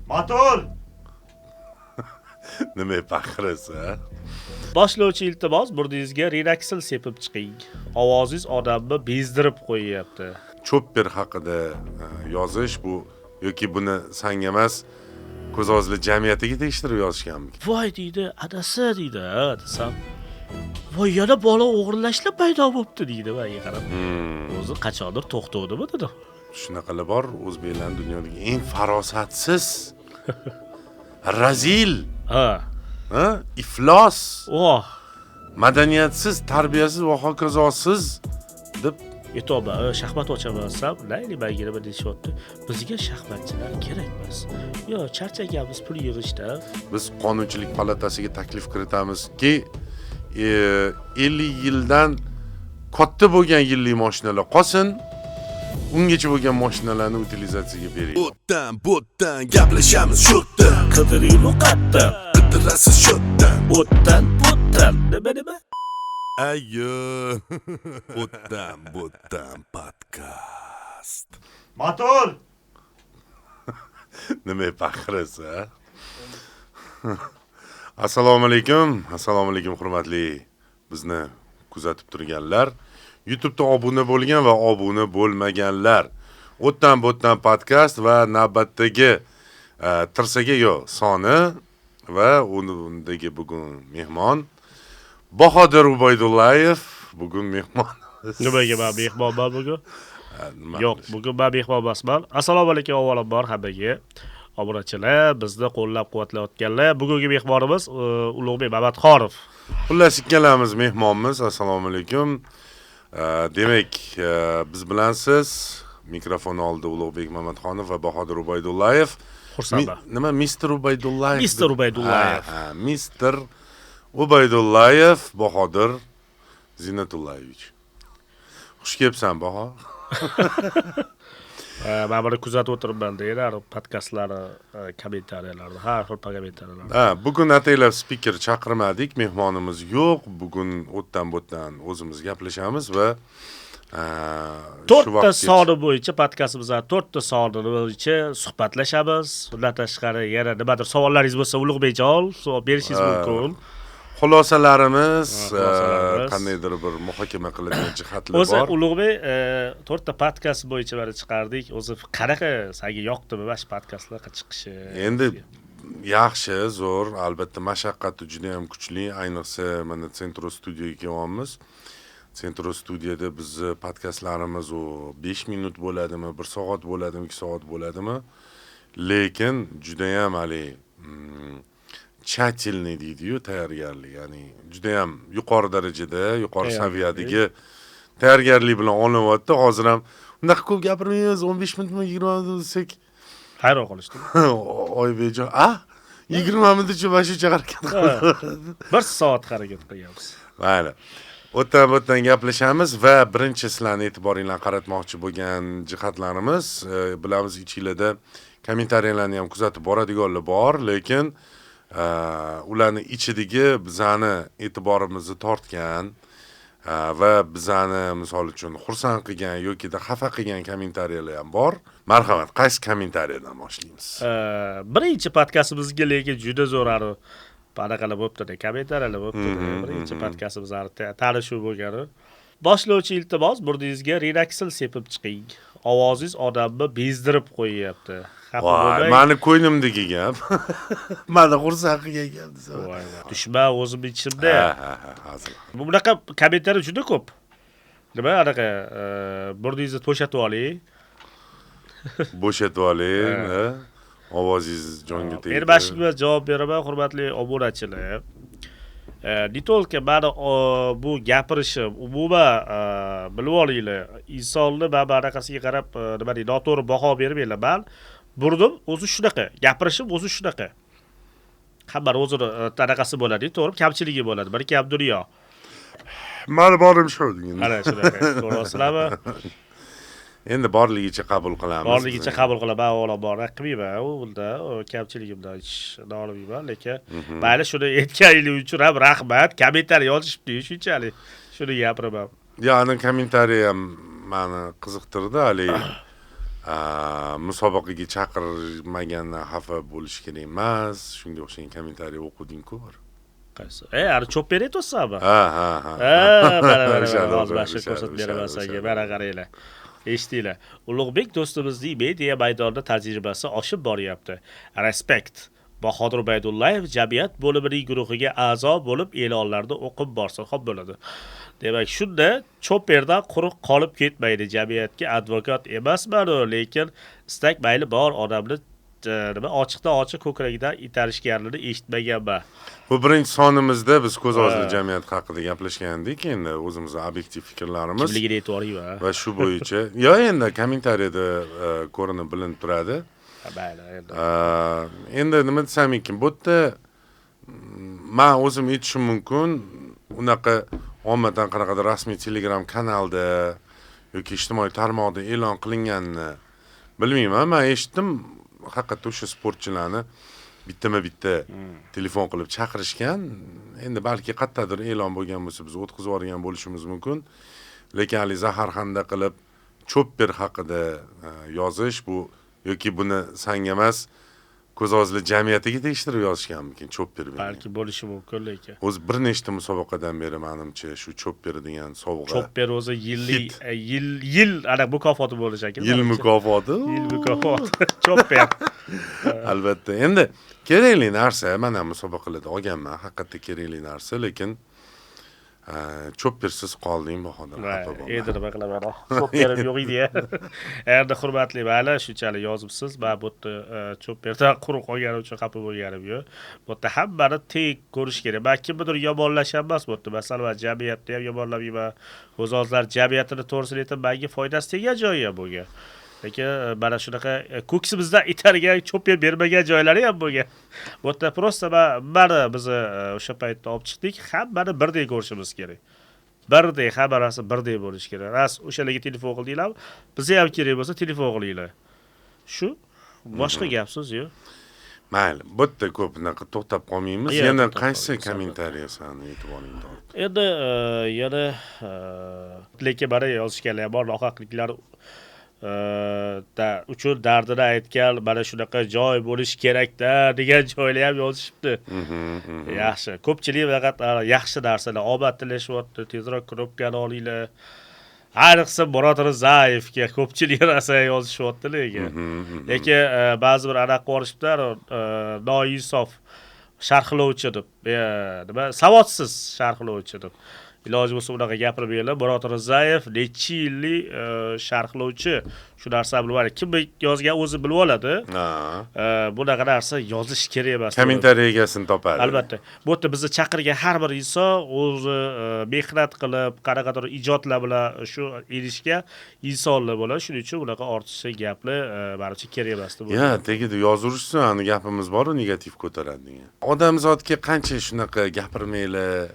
Motor! Nima baqirasa? Boshlovchi, iltimos, burningizga Rinaksil sepib chiqing. Ovozingiz odamni bezdirib qo'yyapti. Chopper haqida yozish bu yoki buni sanga emas, ko'zozli jamiyatiga tekshirib yozishganmi? Voy deydi, adasi deydi, ha desam. Voy, yana bola o'g'irlashlar paydo bo'libdi deydi menga qarab. O'zi qachondir to'xtovdimi dedim. Shunaqalar bor, o'zbeklarning dunyodagi eng farosatsiz, razil, ha, iflos, Oh, madaniyatsiz, tarbiyasiz va hokazosiz deb. Aytyapman, shaxmat ochaman desam, mayli, menga nima deyishyapti. Bizga shaxmatchilar kerak emas. Yo, charchaganmiz pul yig'ishdan. Biz qonunchilik palatasiga taklif kiritamizki, 50 yildan katta bo'lgan yillik mashinalar qolsin, ungacha bo'lgan mashinalarni utilizatsiyaga bering. O'tdan bo'tdan gaplashamiz shu yerda. Qidiring qatta. Qidirasiz shu yerdan. O'tdan bo'tdan. Nima, nima? Ayo, O'tdan bo'tdan podkast. Motor! Nima baqirasa? Assalomu alaykum, assalomu alaykum, hurmatli bizni kuzatib turganlar, YouTube'da obuna bo'lgan va obuna bo'lmaganlar. O'tdan bo'tdan podkast va navbatdagi tirsaga yo'q soni va undagi bugun mehmon Bahodir Ubaydullayev bugun mehmonimiz. Nimaga man mehmonman bugun? Ha, nima Yo'q, qilish? bugun man mehmon emasman. Assalomu alaykum avvalambor hammaga. Obunachilar, bizni qo'llab-quvvatlayotganlar. Bugungi mehmonimiz Ulug'bek Mamatxonov. Xullas, ikkalamiz mehmonmiz. Assalomu alaykum. Demak, biz bilan siz mikrofon oldida Ulug'bek Mamatxonov va Bahodir Ubaydullayev. Xursandman. Nima, Mister Ubaydullayev? Mister Ubaydullayev. Ha, Mister Ubaydullayev Bahodir Zinatullayevich. Xush kelibsan, Baho. Man buni kuzatib o'tiribman deylar podkastlari, kommentariyalarni, har xil kommentariyalarni. Ha, bugun ataylab spiker chaqirmadik, mehmonimiz yo'q. Bugun o'tdan bo'tdan o'zimiz gaplashamiz va shu To'rtta vaqtgacha- soni bo'yicha podkastimizni to'rtta soni bo'yicha suhbatlashamiz. Undan tashqari yana nimadir savollaringiz bo'lsa, Ulug'bekjon, savol berishingiz mumkin. Xulosalarimiz, Ha, xulosalarimiz. qandaydir bir muhokama qiladigan jihatlar O'zi bor. Ulug'bek, to'rtta podkast bo'yicha mana chiqardik. O'zi qanaqa, senga yoqdimi mana shu podkastlar chiqishi? Endi yaxshi, zo'r, albatta mashaqqati juda ham kuchli, ayniqsa mana Centro studiyaga kelyapmiz. Centro studiyada bizni podkastlarimiz u 5 minut bo'ladimi, 1 soat bo'ladimi, 2 soat bo'ladimi? Lekin judayam haligi тщательный deydi-yu tayyorgarlik, ya'ni judayam yuqori darajada, yuqori Tayyorgarlik. saviyadagi tayyorgarlik bilan olinyapti. Hozir ham unaqa ko'p gapirmaymiz, 15 minutmi, 20 minut desak, Hayron qolishdi. Oybekjon, a? 20 minut ichida mana shuncha harakat qildi. Bir soat harakat qilganmiz. Mayli. O'tdan bo'tdan gaplashamiz va birinchi sizlarni e'tiboringlarni qaratmoqchi bo'lgan jihatlarimiz, bilamiz, ichinglarda kommentariyalarni ham kuzatib boradiganlar bor, lekin ularni ichidagi bizani e'tiborimizni tortgan va bizani misol uchun xursand qilgan yokida xafa qilgan kommentariyalar ham bor. Marhamat, qaysi kommentariyadan boshlaymiz? Birinchi podkastimizga lekin juda zo'r anaqalar bo'libdi, kommentariyalar bo'libdi. Birinchi podkastimiz tanishuv bo'lgani. Boshlovchi, iltimos, burningizga Rinaksil sepib chiqing. Ovozingiz odamni bezdirib qo'yyapti. Xafa Voy, bo'lmang. Mani ko'nglimdagi gap. Mani xursand qilgan gap desam. Voy, voy. Dushman o'zim ichimda. Ha, hazil. Bunaqa kommentariy juda ko'p. Nima anaqa, burningizni to'shatib oling. Bo'shatib oling, ha. Ovozingiz jonga tegdi. Endi mana shunga javob beraman, hurmatli obunachilar. Не только mani bu gapirishim, umuman bilib olinglar, insonni mana bu anaqasiga qarab, nima deydi, noto'g'ri baho bermanglar. Man burnim o'zi shunaqa, gapirishim o'zi shunaqa. Hammani o'zini anaqasi bo'ladi, to'g'ri, kamchiligi bo'ladi. Bir kam dunyo. Mani borim shu degan. Ana shunaqa. Ko'ryapsizlarmi? Endi borligicha qabul qilamiz. Borligicha qabul qilaman, avvalambor qilmayman u unda, u kamchiligimdan hech nolimayman, lekin mayli, shuni aytganingiz uchun ham rahmat. Kommentariy yozishibdi shunchalik. Shuni gapiraman. Ya'ni kommentariy ham mani qiziqtirdi haligi. Musobaqaga chaqirmagandan xafa bo'lish kerak emas, shunga o'xshagan kommentariy o'qiding-ku bir. Qaysi? Ani Chopper aytyapsanmi? Ha, ha, ha. Ha, mana mana O'shani mana hozir o'qi, mana shu o'shani, ko'rsatib o'shani, beraman senga. o'shani. Mana qaranglar. Eshitinglar. Ulug'bek do'stimizning media maydonida tajribasi oshib boryapti. Respekt. Bahodir Ubaydullayev jamiyat bo'limining guruhiga a'zo bo'lib e'lonlarni o'qib borsa xo'p bo'ladi. Demak, shunda Chopperdan quruq qolib ketmaydi. Jamiyatga advokat emasman-u, lekin istak mayli bor odamni nima ochiqdan ochiq ko'kragidan itarishganini eshitmaganman. Bu birinchi sonimizda biz ko'z ozli Ha. jamiyat haqida gaplashgandik, endi o'zimizni obyektiv fikrlarimiz Kimligini aytib yuboraymi? va shu bo'yicha yo endi kommentariyada ko'rinib bilinib turadi. Ha, mayli endi. Endi nima desam ekan, bu yerda man o'zim aytishim mumkin, unaqa ommadan qanaqadir rasmiy Telegram kanalda yoki ijtimoiy tarmoqda e'lon qilinganini bilmayman. Man eshitdim, haqiqatda o'sha sportchilarni bittama-bitta telefon qilib chaqirishgan. Endi balki qayerdadir e'lon bo'lgan bo'lsa, biz o'tkazib yuborgan bo'lishimiz mumkin. Lekin hali zaharxanda qilib Chopper haqida yozish bu yoki buni sanga emas, ko'z ozli jamiyatiga tegishtirib yozishganmikin Chopper degan. Balki bo'lishi mumkin lekin. O'zi bir nechta musobaqadan beri manimcha shu Chopper degan sovg'a. Chopper o'zi yillik Hit. Yil yil ana mukofoti bo'lishi kerak. Yil mukofoti. Yil mukofoti. Chopper. Albatta. Endi kerakli narsa, mana musobaqalarda olganman, haqiqatda kerakli narsa, lekin Choppersiz qolding Bahodir, xafa bo'lma. Endi nima qilaman? Chopperim yo'q edi ya. Endi hurmatli mayli, shunchalik yozibsiz. Men bu yerda Chopperdan quruq qolganim uchun xafa bo'lganim yo'q. Bu yerda hammani teng ko'rish kerak. Men kimnidir yomonlash emas bu yerda. Masalan, men jamiyatni ham yomonlamayman. Ko'zozlar jamiyatini to'g'risini aytib, menga foydasi tegan joyi ham bo'lgan. Lekin mana shunaqa ko'ksimizdan itargan, Chopper bermagan joylari ham bo'lgan. Bu yerda просто mana biz o'sha paytda olib chiqdik, hammani birdek ko'rishimiz kerak. Birdek, hamma narsa birdek bo'lishi kerak. Ras o'shalarga telefon qildinglar, bizga ham kerak bo'lsa telefon qilinglar. Shu boshqa gap so'z yo'q. Mayli, bu yerda ko'p bunaqa to'xtab qolmaymiz. Yo'q, Yana to'xtab qaysi qolmaymiz, kommentariya sani e'tiboringni tortdi? Endi yana lekin mana yozishganlar ham bor, nohaqliklar da uchun dardini aytgan, mana shunaqa joy bo'lishi kerakda degan joylar ham yozishibdi. Yaxshi. Ko'pchilik faqat yaxshi narsalar, omad tilashyapti, tezroq knopkani olinglar. Ayniqsa Murod Rizayevga ko'pchilik narsa yozishyapti lekin. Lekin ba'zi bir anaqa qilib noinsof sharhlovchi deb, nima savodsiz sharhlovchi deb. Iloji bo'lsa unaqa gapirmanglar. Murod Rizayev necha yillik sharhlovchi, shu narsani bilib oladi. Kim yozgan o'zi bilib oladi. Bunaqa narsa yozish kerak emas. Kommentariy egasini topadi. Albatta. Bu yerda bizni chaqirgan har bir inson o'zi mehnat qilib, qanaqadir ijodlar bilan shu erishgan insonlar bo'ladi. Shuning uchun bunaqa ortiqcha gaplar manimcha kerak emas deb Ya, o'ylayman. tagida yozurishsin, ani gapimiz bor-u, negativ ko'taradi degan. Odamzodga qancha shunaqa gapirmanglar,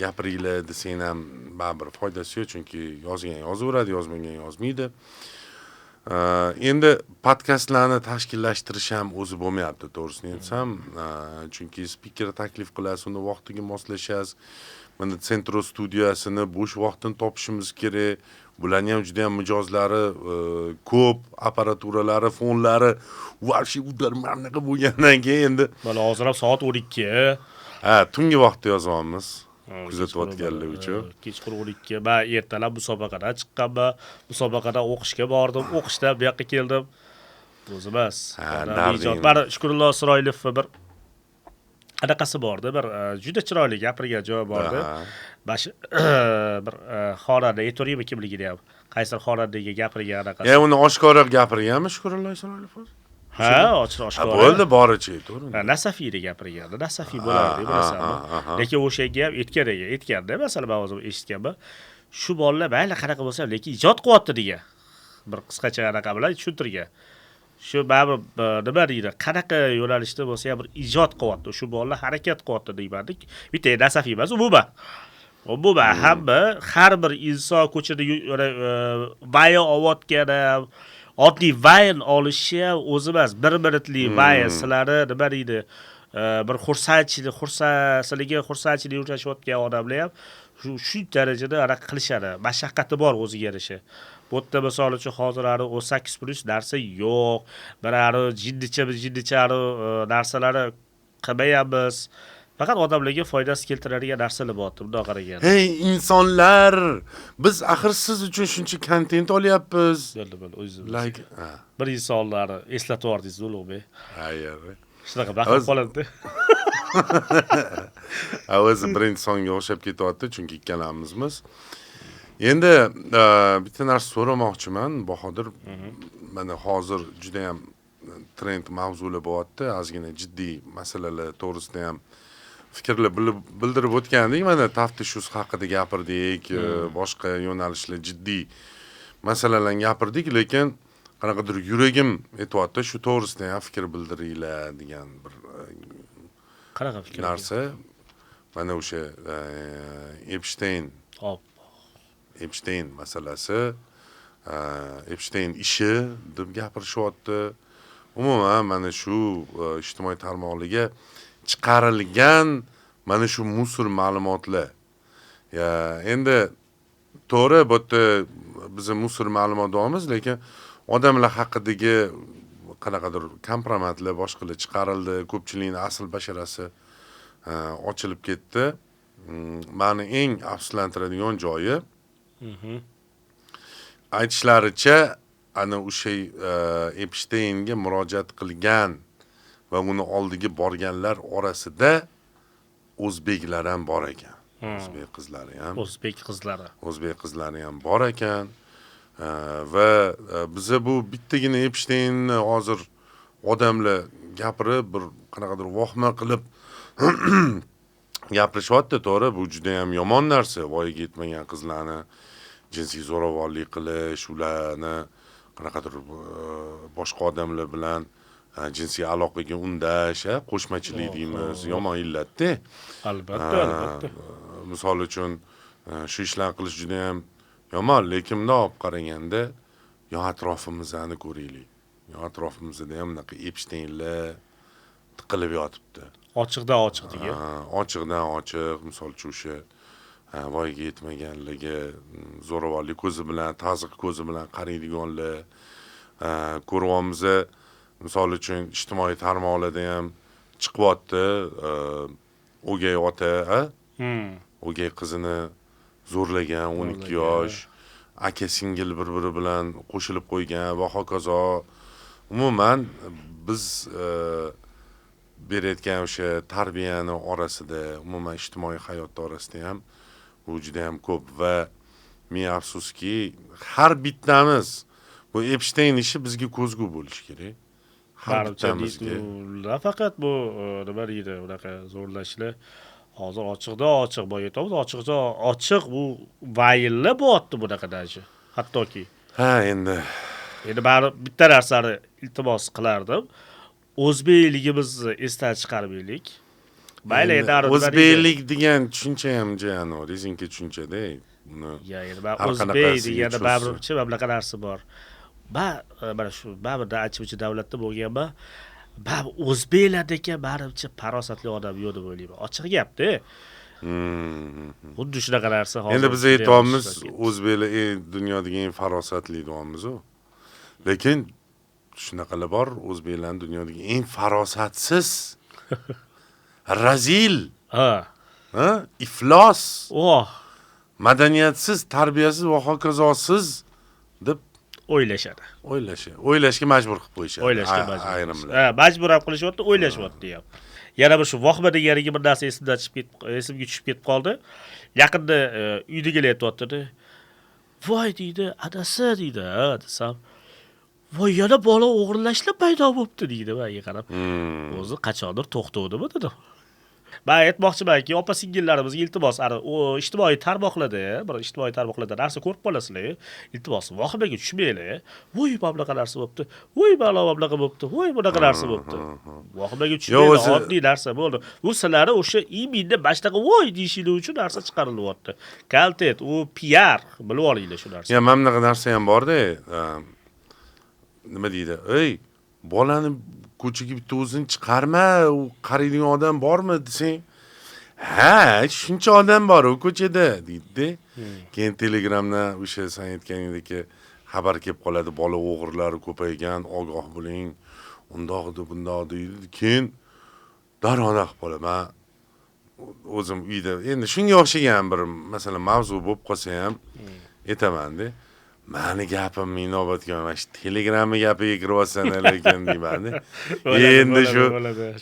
gapiringlar desang ham baribir foydasi yo'q, chunki yozgan yozaveradi, yozmagan yozmaydi. Endi podkastlarni tashkillashtirish ham o'zi bo'lmayapti, to'g'risini aytsam. Chunki spiker taklif qilasiz, uni vaqtiga moslashasiz. Mana Centro studiyasini bo'sh vaqtini topishimiz kerak. Bularning ham juda ham mijozlari ko'p, apparaturalari, fonlari, вообще ular mana bunaqa bo'lgandan keyin endi Mana hozir ham soat 12. Ha, tungi vaqtda yozyapmiz. Ha, Kuzatayotganlar uchun. Kechqurun 12. Men ertalab musobaqadan chiqqanman. Musobaqadan o'qishga bordim, o'qishdan bu yoqqa keldim. O'zi emas. Ha, Odam darding. ijod. Mana Shukrullo Isroilov bir anaqasi bordi, bir juda chiroyli gapirgan joyi bordi. Mana shu bir xonanda aytaveraymi kimligini ham. Qaysi xonandaga gapirgan anaqasi. Ya uni oshkora gapirganmi Shukrullo Isroilov o'zi? Ha, ochiq Ha, oshkora. bo'ldi, boricha aytaver. Ha, Nasafiyda gapirgandi. Nasafiy bo'lardi, bilasanmi? Lekin o'shanga ham aytgan ekan, aytganda, masalan, men o'zim eshitganman. Shu bolalar mayli qanaqa bo'lsa ham, lekin ijod qilyapti degan. Bir qisqacha anaqa bilan tushuntirgan. Shu baribir nima deydi, qanaqa yo'nalishda bo'lsa ham bir ijod qilyapti. Shu bolalar harakat qilyapti deyman. Bitta Nasafiy emas, umuman. Umuman hamma, har bir inson ko'chada vayn olayotgan ham, oddiy vayn olishi ham o'zi emas, bir minutlik vayn sizlarni nima deydi, bir xursandchilik, xursandchiligi, xursandchilik uchrashayotgan odamlar ham Shu darajada anaqa qilishadi, mashaqqati bor o'ziga yarasha. Bu yerda misol uchun hozir hali 18+ narsa yo'q, bir hali jinnicha jinnicha hali narsalarni qilmayapmiz. Faqat odamlarga foydasi keltiradigan narsalar bor bundoq qaraganda. Hey insonlar, biz axir siz uchun shuncha kontent olyapmiz. Bo'ldi, bo'ldi, o'zingiz Like, ha, bir insonlarni eslatib yubordingiz, Ulug'bek. Hayır. Shunaqa baqirib qoladi. Ha, o'zi birinchi songa o'xshab ketyapti, chunki ikkalamizmiz. Endi bitta narsa so'ramoqchiman, Bahodir. Mana hozir juda ham trend mavzular bo'lyapti, ozgina jiddiy masalalar to'g'risida ham fikrlar bildirib o'tgandik. Mana taftish uz haqida gapirdik, boshqa yo'nalishlar jiddiy masalalarni gapirdik, lekin qanaqadir yuragim aytyapti, shu to'g'risida ham fikr bildiringlar degan bir Qanaqa fikr? Narsa. Mana o'sha Epstein, Hop. Epstein masalasi, Epstein ishi deb gapirishyapti. Umuman mana shu ijtimoiy tarmoqlarga chiqarilgan mana shu мусор ma'lumotlar. Ya, endi to'g'ri, bu yerda biz мусор ma'lumot deyapmiz, lekin odamlar haqidagi qanaqadir компромат lar, boshqalar chiqarildi, ko'pchilikning asl basharasi ochilib ketdi. Mani eng afsuslantiradigan joyi, aytishlaricha, ana o'sha Epsteynga murojaat qilgan va uni oldiga borganlar orasida o'zbeklar ham bor ekan. O'zbek qizlari ham. O'zbek qizlari. O'zbek qizlari ham bor ekan. Va biza bu bittagina Epsteynni hozir odamlar gapirib, bir qanaqadir vahima qilib gapirishyapti. To'g'ri, bu juda ham yomon narsa, voyaga yetmagan qizlarni jinsiy zo'ravonlik qilish, ularni qanaqadir boshqa odamlar bilan jinsiy aloqaga undash, qo'shmachilik deymiz, yomon illatda. Albatta, albatta. Misol uchun, shu ishlarni qilish juda ham yomon, lekin bundoq olib qaraganda, yon atrofimizni ko'raylik. Yon atrofimizda ham bunaqa Epsteynlar tiqilib yotibdi. Ochiqdan ochiq degan. Ochiqdan ochiq, misol uchun, o'sha voyaga yetmaganlarga zo'ravonlik ko'zi bilan, tazyiq ko'zi bilan qaraydiganlar ko'ryapmiz. Misol uchun, ijtimoiy tarmoqlarda ham chiqyapti, o'gay ota, a? O'gay qizini zo'rlagan, 12 yosh, aka singil bir biri bilan qo'shilib qo'ygan va hokazo. Umuman biz berayotgan o'sha tarbiyani orasida, umuman ijtimoiy hayotda orasida ham bu juda ham ko'p va ming afsuski, har bittamiz bu Epsteyn ishi bizga ko'zgu bo'lishi kerak. Har Manimcha, bittamizga. Nafaqat bu nima deydi, unaqa zo'rlashlar hozir ochiqdan ochiq, boya aytyapmiz, ochiqdan ochiq bu vaynlar bo'lyapti bunaqa даже hattoki. Ha, endi. Endi baribir bitta narsani iltimos qilardim, o'zbekligimizni esdan chiqarmaylik, mayli. Endi Endi nima deydi? O'zbeklik degan tushuncha ham rezinka tushunchada buni Ya, endi man har o'zbek qanaqasiga degani cho'zsa. Baribirchi mana bunaqa narsa bor. Man mana shu baribir ancha muncha davlatda bo'lganman, baribir o'zbeklardagi manimcha farosatli odam yo'q deb o'ylayman, ochiq gapda. Xuddi shunaqa narsa hozir Endi biz judayam aytyapmiz, ishlab ketdi. O'zbeklar eng dunyodagi eng farosatli deyapmizu, lekin shunaqalar bor, o'zbeklarni dunyodagi eng farosatsiz, razil, ha, iflos, oh, madaniyatsiz, tarbiyasiz va hokazosiz deb o'ylashadi. O'ylashga majbur qilib qo'yishadi O'ylashga majbur. ayrimlar. Ha, majbur ham qilishyapti, o'ylashyapti ham. Yana bir shu vohma deganiga bir narsa esimdan chiqib ketib, esimga tushib ketib qoldi. Yaqinda uydagilar aytyaptida, voy deydi, adasi deydi, ha desam, voy, yana bola o'g'irlashlar paydo bo'libdi deydi manga qarab. O'zi qachondir to'xtavdimi dedim. Man aytmoqchimanki, opa singillarimizga iltimos, ana u ijtimoiy tarmoqlarda, bir ijtimoiy tarmoqlarda narsa ko'rib qolasizlar, iltimos, vahimaga tushmanglar. Voy, mana bunaqa narsa bo'libdi, voy, mana bunaqa bo'libdi, voy, bunaqa narsa bo'libdi. Vahimaga tushmanglar, oddiy narsa bo'ldi. Bu sizlarni o'sha именно mana shunaqa voy deyishinglar uchun narsa chiqarilyapti. Kontent, u PR, bilib olinglar shu narsani. Ya, mana bunaqa narsa ham borda, nima deydi, ey, bolani ko'chaga bitta o'zini chiqarma, u qaraydigan odam bormi desang, Ha, shuncha odam bor u ko'chada deydi. Keyin Telegramdan o'sha san aytganingdek xabar kelib qoladi, bola o'g'rilari ko'paygan, ogoh bo'ling, undoq bundoq deydi. Keyin darrov qilib qolaman. Man o'zim uyda endi shunga o'xshagan bir masalan mavzu bo'lib qolsa ham aytamanda, mani gapimni inobatga mana shu Telegramni gapiga kiryapsan lekin deymanda. Endi shu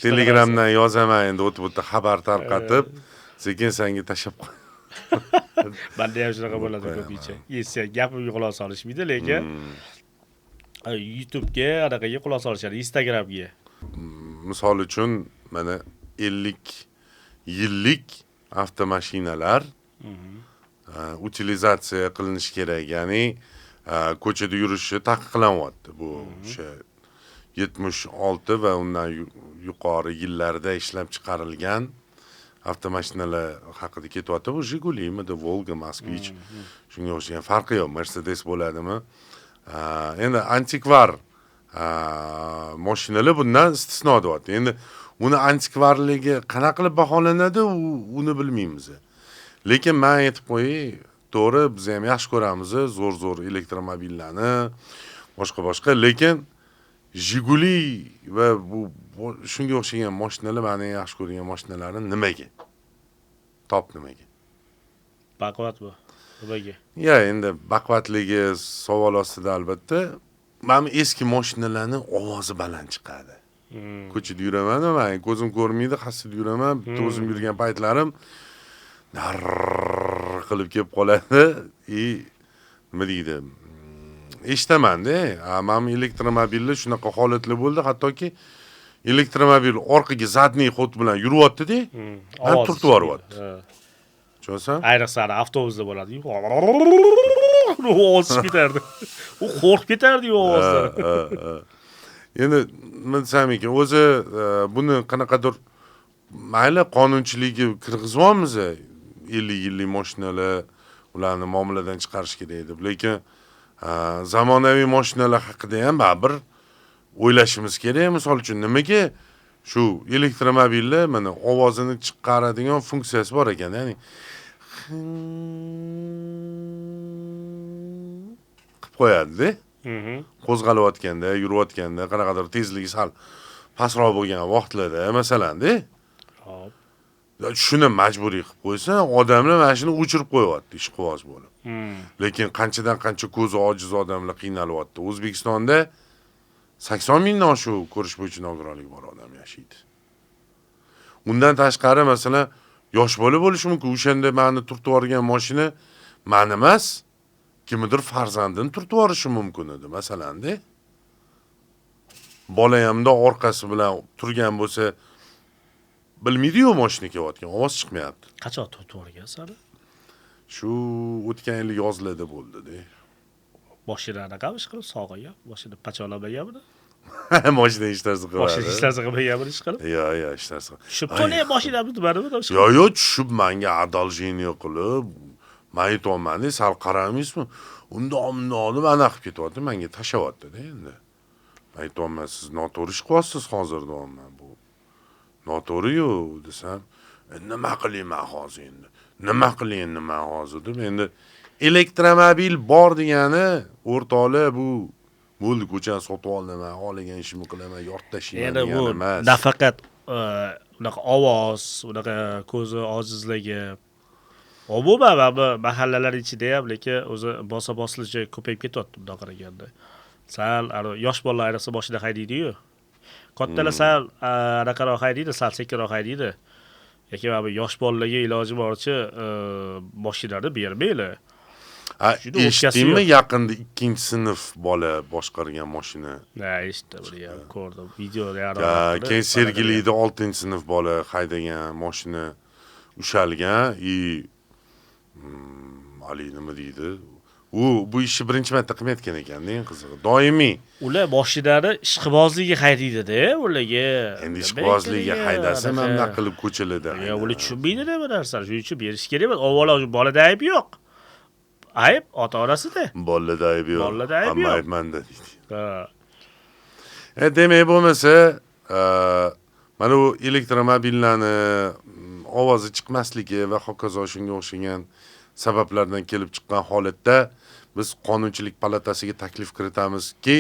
Telegramdan yozaman, endi o'tib o'tib xabar tarqatib, sekin senga tashlab qo'y. Manda ham shunaqa bo'ladi ko'pincha. Esa gapimga quloq solishmaydi, lekin YouTube'ga, anaqaga quloq solishadi, Instagramga. Misol uchun mana 50 yillik avtomashinalar utilizatsiya qilinishi kerak, ya'ni ko'chada yurishi taqiqlanyapti. Bu o'sha 76 va undan yuqori yillarda ishlab chiqarilgan avtomashinalar haqida ketyapti. Bu Jigulimidi, Volga, Moskvich, shunga o'xshagan, farqi yo'q, Mercedes bo'ladimi? Endi antikvar mashinalar bundan istisno deyapti. Endi uni antikvarligi qanaqa qilib baholanadi, uni bilmaymiz. Lekin men aytib qo'yay, to'g'ri, biz ham yaxshi ko'ramiz zo'r-zo'r elektromobillarni, boshqa-boshqa, lekin Jiguli va bu shunga o'xshagan mashinalar meni yaxshi ko'rgan mashinalarim nimaga? Top nimaga? Baquvvat bu. Nimaga? Ya endi baquvvatligi savol ostida albatta. Mana eski mashinalarning ovozi baland chiqadi. Ko'chada yuraman, men ko'zim ko'rmaydi, hassida yuraman, bitta o'zim yurgan paytlarim nar qilib kelib qoladi. Nima deydi? Eshitaman-da. Mana elektromobilda shunaqa holatlar bo'ldi, hattoki elektromobil orqaga zadniy xod bilan yuryapti-da, man turtib yuboryapti. Tushunasan? Ayniqsa avtobusda bo'ladi. Ovoz chiqib ketardi. U qo'rqib ketardi ovozdan. Endi nima desam ekan, o'zi buni qanaqadir mayli qonunchiligiga kirgizyapmiz, 50 yillik mashinalar ularni muomaladan chiqarish kerak deb, lekin zamonaviy mashinalar haqida ham baribir o'ylashimiz kerak. Misol uchun nimaga shu elektromobillar mana ovozini chiqaradigan funksiyasi bor ekan, ya'ni qilib qo'yadi-da. Qo'zg'alayotganda, yurayotganda qanaqadir tezligi sal pastroq bo'lgan vaqtlarda masalan-da. Hop. Shuni majburiy qilib qo'ysa, odamlar mana shuni o'chirib qo'yapti ishqiboz bo'lib. Lekin qanchadan qancha ko'zi ojiz odamlar qiynalyapti. O'zbekistonda 80 mingdan oshiq ko'rish bo'yicha nogironligi bor odam yashaydi. Undan tashqari masalan yosh bola bo'lishi mumkin. O'shanda meni turtib yuborgan mashina meni emas, kimnidir farzandini turtib yuborishi mumkin edi, masalan-da. Bola hamda orqasi bilan turgan bo'lsa, bilmaydi-yu mashina kelayotgan, ovoz chiqmayapti. Qachon turtib yuborgan seni? Shu o'tgan yil yozlarda bo'ldi-da. Mashina anaqami ish qilib sog'aygan, mashina pacholamaganmi? Mashina hech narsa qilmadi. Mashina hech narsa qilmaganmi ish qilib? Yo'q, yo'q, hech narsa. Tushib to'lay mashinamni nimanimi? Yo'q, yo'q, tushib menga одолжение qilib, men aytyapman-da, sal qaramaysizmi? Undoq bundoq deb ana qilib ketyapti, menga tashlayapti-da endi. Men aytyapman, siz noto'g'ri ish qilyapsiz hozir deyapman. Bu noto'g'ri-yu desam, nima qilayman hozir endi? Nima qilay endi men hozir deb endi elektromobil bor degani o'rtoqlar bu bo'ldi, ko'chani sotib oldim, men xohlagan ishimni qilaman, yorib tashlayman Endi bu degani emas. Nafaqat unaqa ovoz, unaqa ko'zi ojizligi, umuman mana bu mahallalar ichida ham lekin o'zi bosa-boslicha ko'payib ketyapti bundoq qaraganda. Sal yosh bolalar ayniqsa boshida haydaydi-yu. Kattalar sal anaqaroq haydaydi, sal sekinroq haydaydi. Lekin mana bu yosh bolalarga iloji boricha mashinani bermanglar. Ha, Juda o'pkasi eshitdingmi yo'q. yaqinda 2-sinf bola boshqargan mashina? Ha, eshitdim, buni ham ko'rdim. Videoda Ya, ham keyin Sergelida 6-sinf bola haydagan mashina ushalgan i haligi nima deydi? U bu ishni birinchi marta qilmayotgan ekan-da, eng qizig'i. Doimiy. Ular mashinani ishqibozligiga haydaydi-da, ularga. Endi ishqibozligiga haydasa, mana bunaqa qilib ko'chalarda. Ya, ular tushunmaydi-da bu narsani. Shuning uchun berish kerak emas. Avvalo bolada ayb yo'q. Ayb ota-onasida. Bolada ayb yo'q. Bolada ayb Hamma yo'q. ayb menda deydi. Ha. Demak bo'lmasa, mana bu elektromobillarni ovozi chiqmasligi va hokazo shunga o'xshagan sabablardan kelib chiqqan holatda biz qonunchilik palatasiga taklif kiritamizki,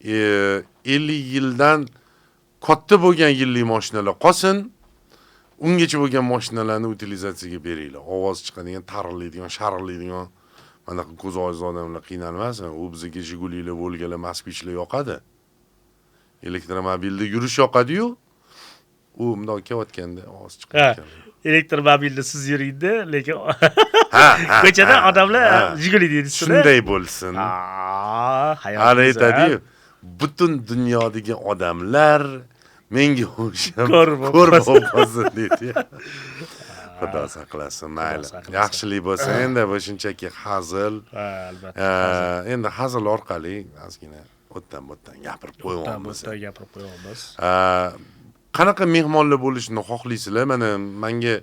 50 yildan katta bo'lgan yillik mashinalar qolsin, ungacha bo'lgan mashinalarni utilizatsiyaga beringlar. Ovoz chiqadigan, tarillaydigan, sharillaydigan manaqa ko'z ojiz odamlar qiynalmasin. U bizga Jigulilar, Volgalar, Moskvichlar yoqadi. Elektromobilda yurish yoqadi-yu, u bundoq kelayotganda ovoz chiqayotgan. Elektromobilda siz yuringda, lekin ko'chada odamlar Jiguli deydi. Shunday bo'lsin. Hayot Hali go'zal. aytadi-yu, butun dunyodagi odamlar menga o'xshab Ko'r bo'lib ko'r qolsin. bo'lib qolsin deydi. Xudo saqlasin, mayli. Saqlasin. Yaxshilik bo'lsa, endi bu shunchaki hazil. Ha, albatta. Endi hazil orqali ozgina o'tdan bo'tdan gapirib qo'yyapmiz. O'tdan gapirib qo'yapmiz. Qanaqa mehmonlar bo'lishini xohlaysizlar? Mana menga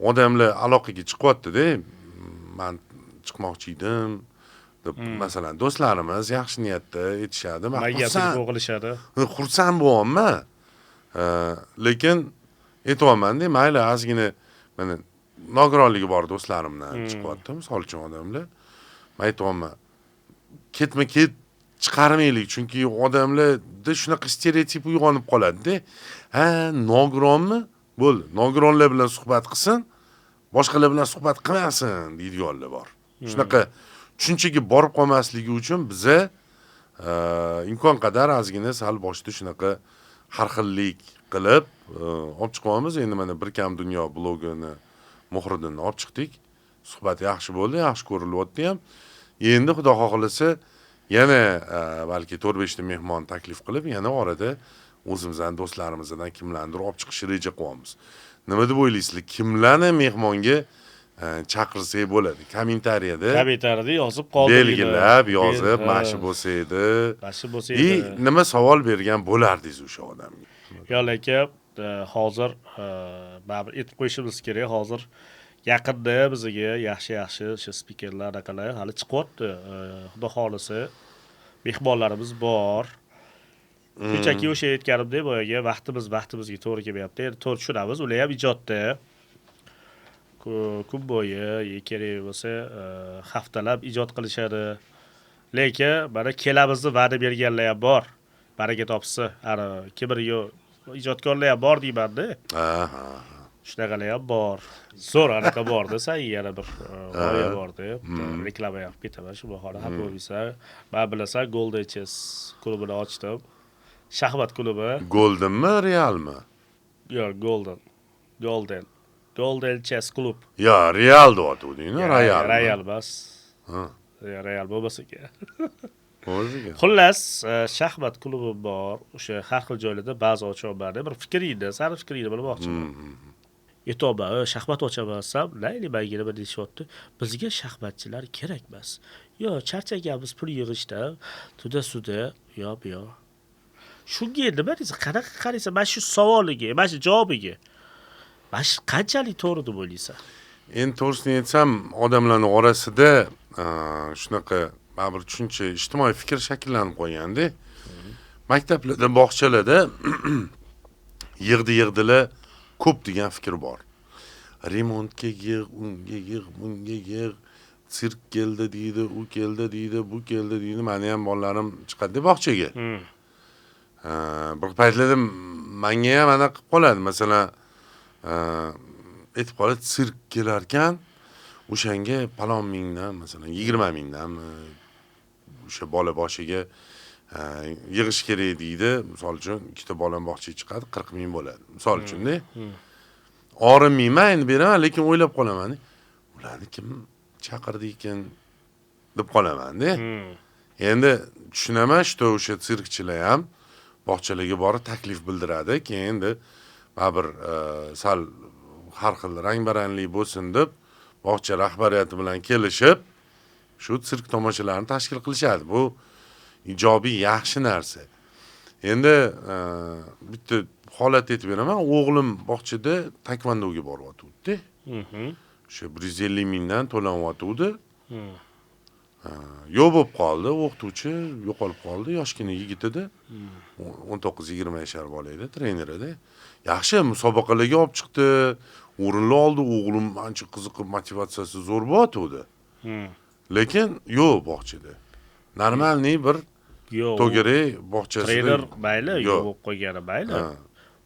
odamlar aloqaga chiqyapti-da. Man chiqmoqchi edim deb, masalan, do'stlarimiz yaxshi niyatda aytishadi. Man Menga telefon qilishadi. Xursand bo'lyapman. Lekin aytyapman-da, mayli, ozgina mana nogironligi bor do'stlarimdan chiqyapti, misol uchun odamlar. Men aytyapman, ketma-ket chiqarmaylik, chunki odamlarda shunaqa stereotip uyg'onib qoladi-da. Ha, nogironmi? Bo'ldi. Nogironlar bilan suhbat qilsin, boshqalar bilan suhbat qilmasin deydiganlar bor. Shunaqa tushunchaga borib qolmasligi uchun biza imkon qadar ozgina sal boshida shunaqa har xillik qilib olib chiqyapmiz. Endi mana Bir kam dunyo blogini Muhriddinni olib chiqdik. Suhbat yaxshi bo'ldi, yaxshi ko'rilyapti ham. Endi Xudo xohlasa yana balki 4-5 ta mehmon taklif qilib, yana orada o'zimizdan do'stlarimizdan kimlarnidir olib chiqishni reja qilyapmiz. Nima deb o'ylaysizlar? Kimlarni mehmonga chaqirsak bo'ladi? Kommentariyada Kommentariyada yozib qoldiringlar. Belgilab yozib, mana shu bo'lsa edi. Mana shu bo'lsa И edi. nima savol bergan bo'lardingiz o'sha odamga? Yo, lekin hozir baribir aytib qo'yishimiz kerak, hozir yaqinda bizga yaxshi-yaxshi o'sha spikerlar anaqalar hali chiqyapti. Xudo xohlasa mehmonlarimiz bor. Shunchaki o'sha aytganimdek, boyagi vaqtimiz vaqtimizga to'g'ri kelmayapti. Endi to'g'ri tushunamiz, ular ham ijodda. Kun bo'yi kerak bo'lsa haftalab ijod qilishadi. Lekin mana kelamiz deb va'da berganlar ham bor. Baraka topsa, ana kibr yo'q ijodkorlar ham bor deyman-da. Shunaqalar ham bor. Zo'r anaqa borda, san yana bir g'oya borda. Reklama ham qilib ketaman shu bahona, xafa bo'lmaysan. Men bilasan, Golden Chess klubini ochdim. Shaxmat klubi. Goldenmi, Realmi? Yo'q, Golden. Golden. Golden Chess Club. Yo, Real deyotganding, Royal. Royal emas. Ya, Real bo'lmasa ekan. O'ziga. Xullas, shaxmat klubi bor. O'sha har xil joylarda ba'zi ochyapman. Bir fikringni, sani fikringni bilmoqchiman. Aytyapman, shaxmat ochaman desam, mayli menga nima deyishyapti. Bizga shaxmatchilar kerak emas. Yo, charchaganmiz pul yig'ishdan, туда-сюда, yo bu yo. Shunga nima deysiz? Qanaqa qaraysan mana shu savoliga, mana shu javobiga? Mana shu qanchalik to'g'ri deb o'ylaysan? Endi to'g'risini aytsam, odamlarning orasida shunaqa baribir tushuncha, ijtimoiy fikr shakllanib qolganda. Maktablarda, bog'chalarda yig'di yig'dilar ko'p degan fikr bor. Remontga yig', unga yig', bunga yig', sirk keldi deydi, u keldi deydi, bu keldi deydi. Meni ham bolalarim chiqadi bog'chaga. Bir paytlarda menga ham anaqa qilib qoladi. Masalan, aytib qoladi, sirk kelarkan, o'shanga palon mingdan, masalan, 20 mingdan o'sha bola boshiga yig'ish kerak deydi. Misol uchun, ikkita bolam bog'chaga chiqadi, 40 ming bo'ladi. Misol uchun-da. Og'rimayman, endi beraman, lekin o'ylab qolaman. Ularni kim chaqirdi ekan deb qolaman-da. Endi tushunaman, что o'sha sirkchilar ham bog'chalarga borib taklif bildiradi. Keyin endi baribir sal har xil rang-baranglik bo'lsin deb bog'cha rahbariyati bilan kelishib shu sirk tomoshalarini tashkil qilishadi. Bu ijobiy yaxshi narsa. Endi bitta holat aytib beraman. O'g'lim bog'chada taekvondoga boryotgandi. O'sha 150 mingdan to'lanyotgandi. Yo'q bo'lib qoldi, o'qituvchi yo'qolib qoldi, yoshgina yigit edi. 19-20 yashar bola edi, trener edi. Yaxshi musobaqalarga olib chiqdi. O'rinlar oldi, o'g'lim ancha qiziqib, motivatsiyasi zo'r bo'lyotgandi. Lekin yo'q bog'chada. Нормальный bir Yo'q, u to'garak bog'chasida trener mayli, yo'q Yo'q. bo'lib qo'ygani mayli. Ha.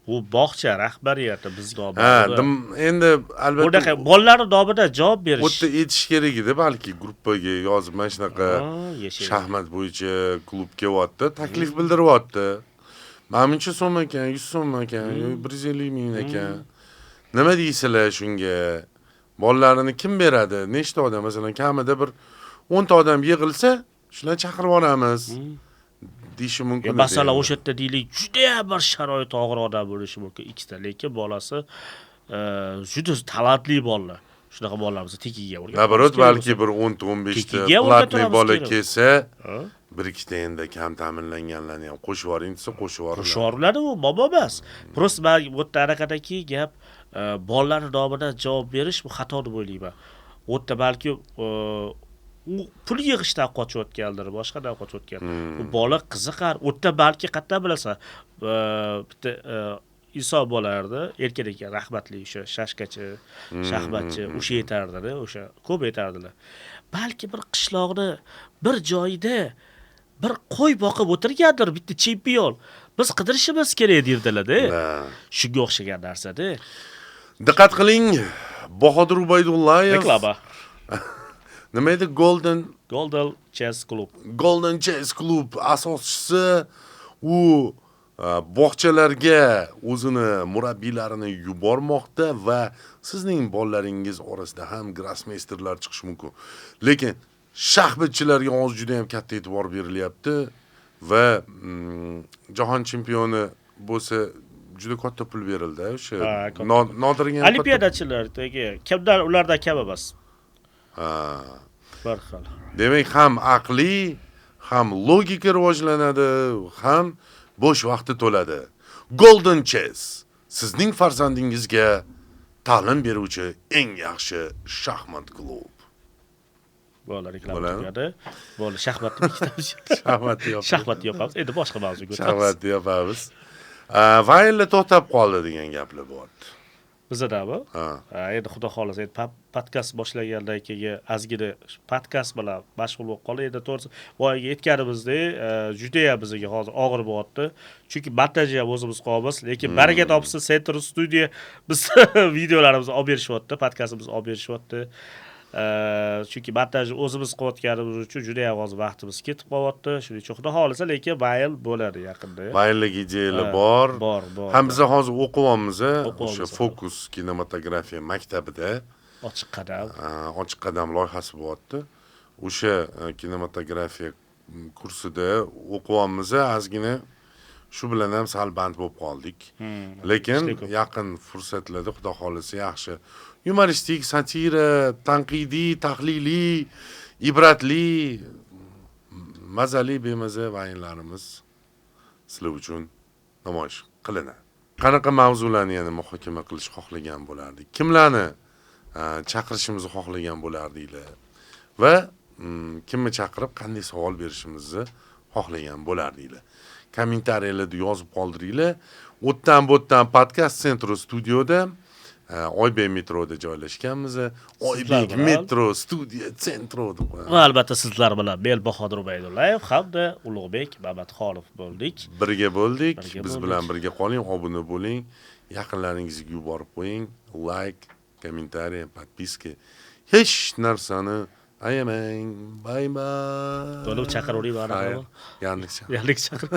Bu bog'cha rahbariyati bizga olib Ha, bordi. Endi albatta Bunaqa bolalarni nomidan javob berish. U yerda aytish kerak edi, balki gruppaga yozib mana shunaqa Ha, yashaydi. shaxmat bo'yicha klub kelyapti, taklif bildiryapti. Mana buncha so'm ekan, 100 so'm ekan, yo 150 ming ekan. Nima deysizlar shunga? Bolalarini kim beradi? Nechta odam, masalan, kamida bir 10 ta odam yig'ilsa, shularni chaqirib olamiz deyishi mumkin Ya, edi masalan, endi. o'sha yerda deylik, juda bir sharoiti og'ir odam bo'lishi mumkin ikkita, lekin bolasi juda talantli bolalar. Shunaqa bolalar bo'lsa tekinga o'rgatamiz Наоборот, kerak balki bo'lsa. bir 10 ta 15 ta Tekinga платный o'rgatamiz bola kerak. kelsa, Ha? bir ikkita endi kam ta'minlanganlarni ham qo'shib yuboring desa, qo'shib yuboriladi. Qo'shib yuboriladi, u muammo emas. Просто man bu yerda anaqadaki gap, bolalarni nomidan javob berish bu xato deb o'ylayman. U yerda balki u pul yig'ishdan qochayotgandir, boshqadan qochayotgan. U bola qiziqar. U yerda balki qayerdan bilasan, bitta inson bo'lardi, erkak ekan, rahmatli o'sha shashkachi, shaxmatchi, o'sha aytardida, o'sha ko'p aytardilar. Balki bir qishloqni bir joyida bir qo'y boqib o'tirgandir bitta chempion. Biz qidirishimiz kerak derdilar-da. Ha. Shunga o'xshagan narsada. Diqqat qiling, Bahodir Ubaydullayev. Reklama. Nima edi? Golden Golden Chess Club. Golden Chess Club asoschisi u bog'chalarga o'zini murabbiylarini yubormoqda va sizning bolalaringiz orasida ham grossmeysterlar chiqishi mumkin. Lekin shaxmatchilarga hozir juda ham katta e'tibor berilyapti va jahon chempioni bo'lsa juda katta pul berildi o'sha Ha, katta Nodirga ham katta- Olimpiadachilardagi kimdan ulardan kam emas. Ha. Bir xil. Demak, ham aqliy, ham logika rivojlanadi, ham bo'sh vaqti to'ladi. Golden Chess sizning farzandingizga ta'lim beruvchi eng yaxshi shaxmat klub. Bo'ldi, reklama Bo'ladimi? tugadi. Bo'ldi, shaxmatni bekitamiz. Shaxmatni yopamiz. Shaxmatni yopamiz. Endi boshqa mavzuga o'tamiz. Shaxmatni yopamiz. Vaynlar to'xtab qoldi degan gaplar bo'lyapti. Bizadami? Ha. Ha, endi xudo xohlasa, endi podkast boshlagandan keyin ozgina podkast bilan mashg'ul bo'lib qoldik. Endi to'g'risi, boyagi aytganimizdek, judayam bizga hozir og'ir bo'lyapti. Chunki montajni ham o'zimiz qilyapmiz, lekin baraka topsin, Center Studio biz videolarimizni olib berishyapti, podkastimizni olib berishyapti. Chunki montajni o'zimiz qilayotganimiz uchun juda ham hozir vaqtimiz ketib qolyapti. Shuning uchun xudo xohlasa, lekin mayl bo'ladi yaqinda. Vaynlik ideyalar Ha, bor. bor, bor, Ham bor. biz hozir o'qiyapmiz, o'sha O'qiyapmiz, Fokus kinematografiya maktabida. Ochiq qadam. Ochiq qadam loyihasi bo'lyapti. O'sha kinematografiya kursida o'qiyapmiz, ozgina shu bilan ham sal band bo'lib qoldik. Lekin ishlar ko'p. yaqin fursatlarda xudo xohlasa yaxshi yumoristik, satira, tanqidiy, tahliliy, ibratli, mazali, bemaza vaynlarimiz sizlar uchun namoyish qilinadi. Qanaqa mavzularni yana muhokama qilish xohlagan bo'lardik? Kimlarni chaqirishimizni xohlagan bo'lardinglar? Va kimni chaqirib qanday savol berishimizni xohlagan bo'lardinglar? Kommentariyalarda yozib qoldiringlar. O'tdan bo'tdan podkast Centro studioda, Oybek metroda joylashganmiz. Oybek bilan. Metro studiya Centro deb qo'yamiz. Va albatta sizlar bilan men Bahodir Ubaydullayev hamda Ulug'bek Mamatxonov bo'ldik. Birga bo'ldik. Birga Biz bo'ldik. bilan birga qoling, obuna bo'ling, yaqinlaringizga yuborib qo'ying, like, kommentariy, подписка. Hech narsani ayamang. Bye bye. Bo'lib chaqiravering, Xayr. Yandex. Yandex chaqir.